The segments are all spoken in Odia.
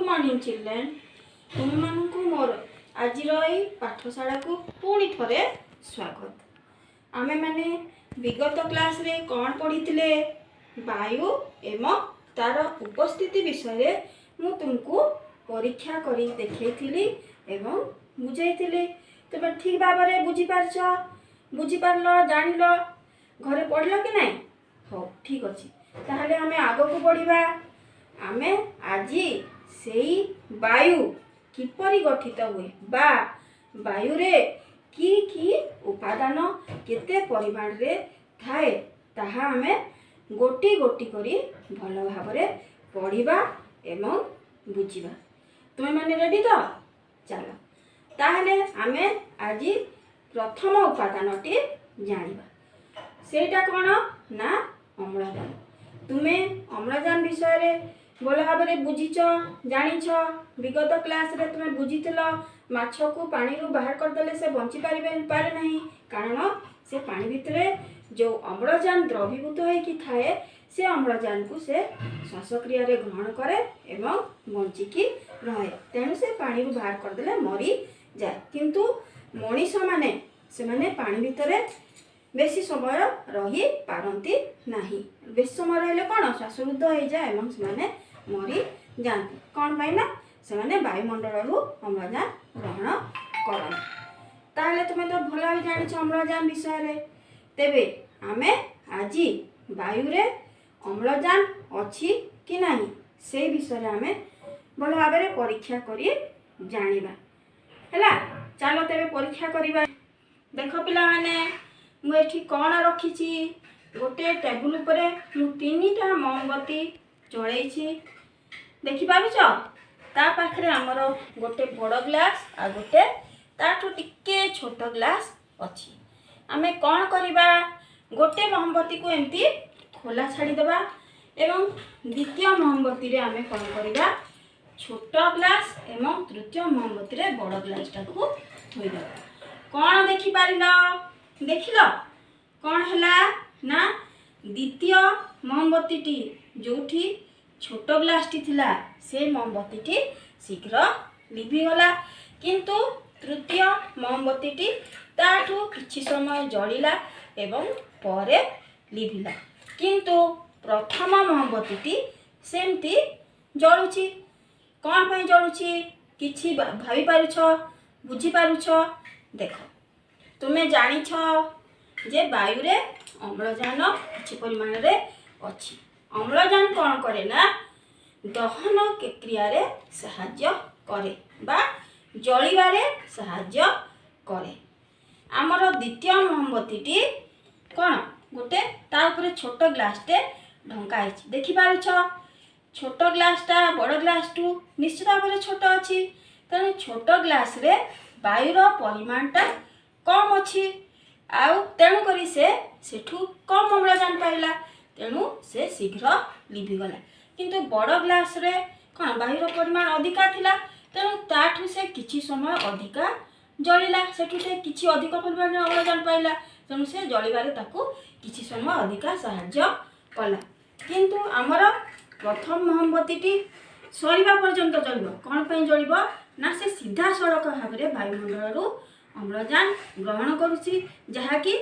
Morning children. ତୁମମାନଙ୍କୁ ମୋର ଆଜିର ଏଇ ପାଠଶାଳାକୁ ପୁଣି ଥରେ ସ୍ୱାଗତ। ଆମେମାନେ ବିଗତ କ୍ଲାସ୍ରେ କ'ଣ ପଢ଼ିଥିଲେ? ବାୟୁ ଏବଂ ତାର ଉପସ୍ଥିତି ବିଷୟରେ ମୁଁ ତୁମକୁ ପରୀକ୍ଷା କରି ଦେଖେଇଥିଲି ଏବଂ ବୁଝେଇଥିଲି। ତୁମେ ଠିକ୍ ଭାବରେ ବୁଝିପାରିଛ? ବୁଝିପାରିଲ, ଜାଣିଲ, ଘରେ ପଢ଼ିଲ କି ନାହିଁ? ହଉ, ଠିକ୍ ଅଛି। ତାହେଲେ ଆମେ ଆଗକୁ ବଢ଼ିବା। ଆମେ ଆଜି ସେଇ ବାୟୁ କିପରି ଗଠିତ ହୁଏ ବା ବାୟୁରେ କି କି ଉପାଦାନ କେତେ ପରିମାଣରେ ଥାଏ, ତାହା ଆମେ ଗୋଟି ଗୋଟି କରି ଭଲ ଭାବରେ ପଢ଼ିବା ଏବଂ ବୁଝିବା। ତୁମେମାନେ ରେଡ଼ି ତ? ଚାଲ, ତାହେଲେ ଆମେ ଆଜି ପ୍ରଥମ ଉପାଦାନଟି ଜାଣିବା। ସେଇଟା କ'ଣ ନା ଅମ୍ଳଜାନ। ତୁମେ ଅମ୍ଳଜାନ ବିଷୟରେ ଭଲ ଭାବରେ ବୁଝିଛ, ଜାଣିଛ। ବିଗତ କ୍ଲାସ୍ରେ ତୁମେ ବୁଝିଥିଲ, ମାଛକୁ ପାଣିରୁ ବାହାର କରିଦେଲେ ସେ ବଞ୍ଚିପାରିବେ ପାରେ ନାହିଁ, କାରଣ ସେ ପାଣି ଭିତରେ ଯେଉଁ ଅମ୍ଳଜାନ ଦ୍ରବୀଭୂତ ହେଇକି ଥାଏ, ସେ ଅମ୍ଳଜାନକୁ ସେ ଶ୍ୱାସକ୍ରିୟାରେ ଗ୍ରହଣ କରେ ଏବଂ ବଞ୍ଚିକି ରହେ। ତେଣୁ ସେ ପାଣିରୁ ବାହାର କରିଦେଲେ ମରିଯାଏ। କିନ୍ତୁ ମଣିଷମାନେ, ସେମାନେ ପାଣି ଭିତରେ ବେଶୀ ସମୟ ରହିପାରନ୍ତି ନାହିଁ। ବେଶୀ ସମୟ ରହିଲେ କ'ଣ ଶ୍ୱାସରୁଦ୍ଧ ହେଇଯାଏ ଏବଂ ସେମାନେ ମରିଯାଆନ୍ତି। କ'ଣ ପାଇଁ ନା ସେମାନେ ବାୟୁମଣ୍ଡଳରୁ ଅମ୍ଳଜାନ ଗ୍ରହଣ କରନ୍ତି। ତାହେଲେ ତୁମେ ତ ଭଲ ଭାବେ ଜାଣିଛ ଅମ୍ଳଜାନ ବିଷୟରେ। ତେବେ ଆମେ ଆଜି ବାୟୁରେ ଅମ୍ଳଜାନ ଅଛି କି ନାହିଁ, ସେଇ ବିଷୟରେ ଆମେ ଭଲ ଭାବରେ ପରୀକ୍ଷା କରି ଜାଣିବା। ହେଲା, ଚାଲ ତେବେ ପରୀକ୍ଷା କରିବା। ଦେଖ ପିଲାମାନେ, ମୁଁ ଏଠି କ'ଣ ରଖିଛି? ଗୋଟେ ଟେବୁଲ ଉପରେ ମୁଁ ତିନିଟା ମହମବତୀ ଜଳେଇଛି, ଦେଖିପାରୁଛ? ତା ପାଖରେ ଆମର ଗୋଟେ ବଡ଼ ଗ୍ଲାସ୍ ଆଉ ଗୋଟେ ତାଠୁ ଟିକେ ଛୋଟ ଗ୍ଲାସ୍ ଅଛି। ଆମେ କ'ଣ କରିବା? ଗୋଟେ ମହମବତୀକୁ ଏମିତି ଖୋଲା ଛାଡ଼ିଦେବା ଏବଂ ଦ୍ୱିତୀୟ ମହମବତୀରେ ଆମେ କ'ଣ କରିବା? ଛୋଟ ଗ୍ଲାସ୍ ଏବଂ ତୃତୀୟ ମହମବତୀରେ ବଡ଼ ଗ୍ଲାସ୍ଟାକୁ ଥୋଇଦେବା। କ'ଣ ଦେଖିପାରିଲ? ଦେଖିଲ କ'ଣ ହେଲା ନା ଦ୍ୱିତୀୟ ମହମବତୀଟି, ଯେଉଁଠି ଛୋଟ ଗ୍ଲାସ୍ଟି ଥିଲା, ସେ ମହମବତୀଟି ଶୀଘ୍ର ଲିଭିଗଲା। କିନ୍ତୁ ତୃତୀୟ ମହମବତୀଟି ତାଠୁ କିଛି ସମୟ ଜଳିଲା ଏବଂ ପରେ ଲିଭିଲା। କିନ୍ତୁ ପ୍ରଥମ ମହମବତୀଟି ସେମିତି ଜଳୁଛି। କ'ଣ ପାଇଁ ଜଳୁଛି? କିଛି ଭାବିପାରୁଛ? ବୁଝିପାରୁଛ? ଦେଖ, ତୁମେ ଜାଣିଛ ଯେ ବାୟୁରେ ଅମ୍ଳଜାନ କିଛି ପରିମାଣରେ ଅଛି। ଅମ୍ଳଜାନ କ'ଣ କରେ ନା ଦହନ କ୍ରିୟାରେ ସାହାଯ୍ୟ କରେ ବା ଜଳିବାରେ ସାହାଯ୍ୟ କରେ। ଆମର ଦ୍ୱିତୀୟ ମହମବତୀଟି କ'ଣ ଗୋଟେ, ତା ଉପରେ ଛୋଟ ଗ୍ଲାସଟେ ଢଙ୍କା ହେଇଛି, ଦେଖିପାରୁଛ? ଛୋଟ ଗ୍ଲାସଟା ବଡ଼ ଗ୍ଲାସଠୁ ନିଶ୍ଚିତ ଭାବରେ ଛୋଟ ଅଛି। ତେଣୁ ଛୋଟ ଗ୍ଲାସରେ ବାୟୁର ପରିମାଣଟା କମ୍ ଅଛି, ଆଉ ତେଣୁକରି ସେ ସେଠୁ କମ୍ ଅମ୍ଳଜାନ ପାଇଲା, ତେଣୁ ସେ ଶୀଘ୍ର ଲିଭିଗଲା। କିନ୍ତୁ ବଡ଼ ଗ୍ଲାସରେ କ'ଣ ବାୟୁର ପରିମାଣ ଅଧିକା ଥିଲା, ତେଣୁ ତାଠୁ ସେ କିଛି ସମୟ ଅଧିକା ଜଳିଲା। ସେଠୁ ସେ କିଛି ଅଧିକ ପରିମାଣରେ ଅମ୍ଳଜାନ ପାଇଲା, ତେଣୁ ସେ ଜଳିବାରେ ତାକୁ କିଛି ସମୟ ଅଧିକା ସାହାଯ୍ୟ କଲା। କିନ୍ତୁ ଆମର ପ୍ରଥମ ମହମବତୀଟି ସରିବା ପର୍ଯ୍ୟନ୍ତ ଜଳିବ। କ'ଣ ପାଇଁ ଜଳିବ ନା ସେ ସିଧାସଳଖ ଭାବରେ ବାୟୁମଣ୍ଡଳରୁ ଅମ୍ଳଜାନ ଗ୍ରହଣ କରୁଛି, ଯାହାକି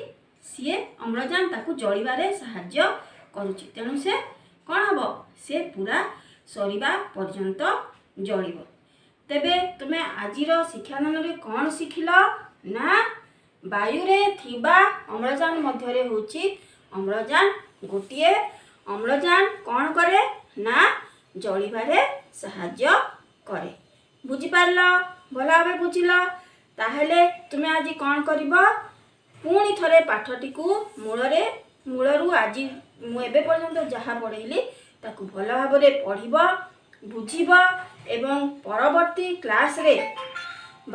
ସିଏ ଅମ୍ଳଜାନ ତାକୁ ଜଳିବାରେ ସାହାଯ୍ୟ କରୁଛି। ତେଣୁ ସେ କ'ଣ ହେବ? ସେ ପୁରା ସରିବା ପର୍ଯ୍ୟନ୍ତ ଜଳିବ। ତେବେ ତୁମେ ଆଜିର ଶିକ୍ଷାଦାନରେ କ'ଣ ଶିଖିଲ ନା ବାୟୁରେ ଥିବା ଅମ୍ଳଜାନ ମଧ୍ୟରେ ହେଉଛି ଅମ୍ଳଜାନ ଗୋଟିଏ। ଅମ୍ଳଜାନ କ'ଣ କରେ ନା ଜଳିବାରେ ସାହାଯ୍ୟ କରେ। ବୁଝିପାରିଲ? ଭଲ ଭାବେ ବୁଝିଲ? ତାହେଲେ ତୁମେ ଆଜି କ'ଣ କରିବ? ପୁଣି ଥରେ ପାଠଟିକୁ ମୂଳରେ ମୂଳରୁ ଆଜି ମୁଁ ଏବେ ପର୍ଯ୍ୟନ୍ତ ଯାହା ପଢ଼େଇଲି, ତାକୁ ଭଲ ଭାବରେ ପଢ଼ିବ, ବୁଝିବ ଏବଂ ପରବର୍ତ୍ତୀ କ୍ଲାସ୍ରେ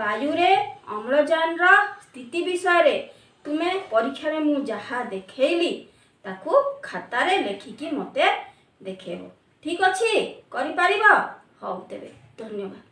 ବାୟୁରେ ଅମ୍ଳଜାନର ସ୍ଥିତି ବିଷୟରେ ତୁମେ ପରୀକ୍ଷାରେ ମୁଁ ଯାହା ଦେଖେଇଲି, ତାକୁ ଖାତାରେ ଲେଖିକି ମୋତେ ଦେଖେଇବ। ଠିକ୍ ଅଛି? କରିପାରିବ? ହଉ ତେବେ, ଧନ୍ୟବାଦ।